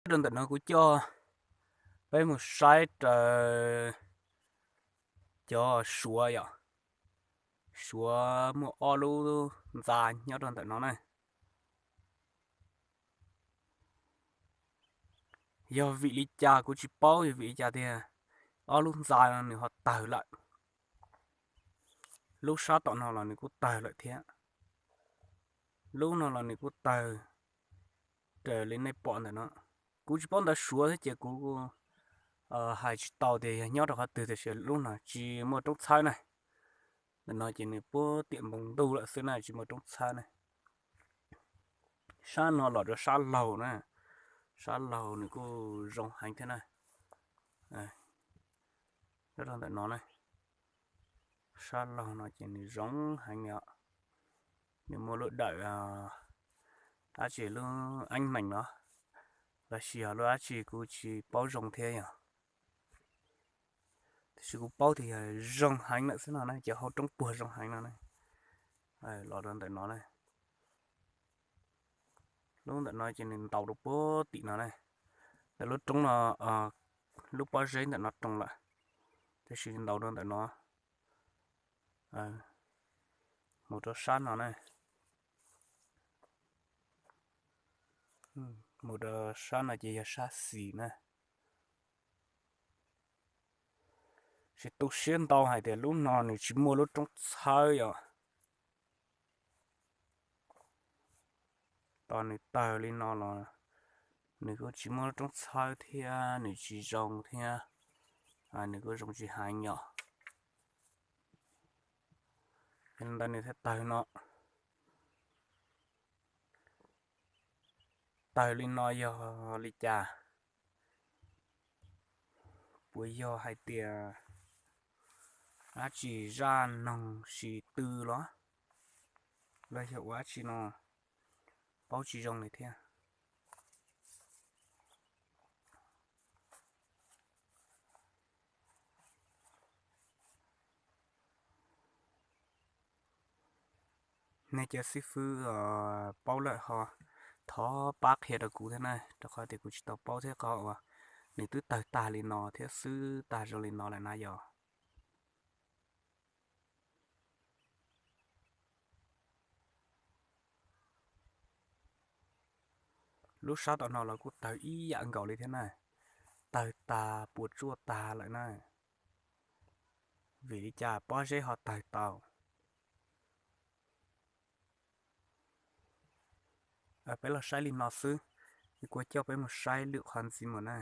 Rau ntawm no kuv coj peb mus saib raws cov suav yom. Suav muaj ob lub ntxa nyob rau ntawm no na. Yog vim li cas kuv tsis paub, yog vim li cas tiag ob lub ntxa no nws ho tawg lawm. Lub sab tom no los nws kuj tawg lawm thiab. Lub no los nws kuj tawg raws li nej pom ntawm no. Kuv tsis paub ntawv suav thiab ces kuv hais tsis tau tias yog nyob rau qhov twg, tiam sis lub no tsis muaj roob txhawb na. Ntawm no ces nws puag tiam npoo ntug lawm xwb na, tsis muaj roob txhawb na. Sab no los rau sab laug na, sab laug nws kuj zoo heev thiab na. Nyob rau ntawm no na, sab laug no ces nws zoo heev li os. Nws muaj lub dawm dab tsi, lub eeb meem no los sis yog lub dab tsi kuv tsis paub zoo thiab yog, tiam sis kuv paub tias yog zoo heev lawm xwb no na, cov hauv roob puag zoo heev no na. Los rau ntawm no na, lub ntawm no ces nws ntaus rau puag tim no na. Ntawm lub roob no, lub pob zeb ntawm no roo lawm, tiam sis ntaus rau ntawm no mus rau sab no na. Mus rau sab no ces yog sab xis na. Tsis tu siab ntau hais tias lub no nws tsis muaj lub roob txhawb yom. Tos nws tawg li no los nws kuj tsis muaj lub roob txhawb thiab, nws tsis zoo thiab, nws kuj zoo tsis heev yom. Yog li ntawd nws thiaj tawg no. Tawg li no yog li cas? Puas yog hais tias dab tsi zaj noog sis tw los, los yog ua dab tsi no, paub tsis zoo li thiab. Nej cov xib fwb paub lawm ho thov pab qhia rau kuv thiab na, rau qhov tias kuv tsis tau paub thiab, qhov uas nws twb tawg tag li no thiab xwb tag zoo li no lawm na yog. Lub sab tom no los kuj tawg ib yam nkaus li thiab na, tawg tag puas tsuaj tag lawm na. Vim li cas pob zeb ho tawg tau? Peb los saib li no xwb, kuv coj peb mus saib lwm qhov ntxiv mus na.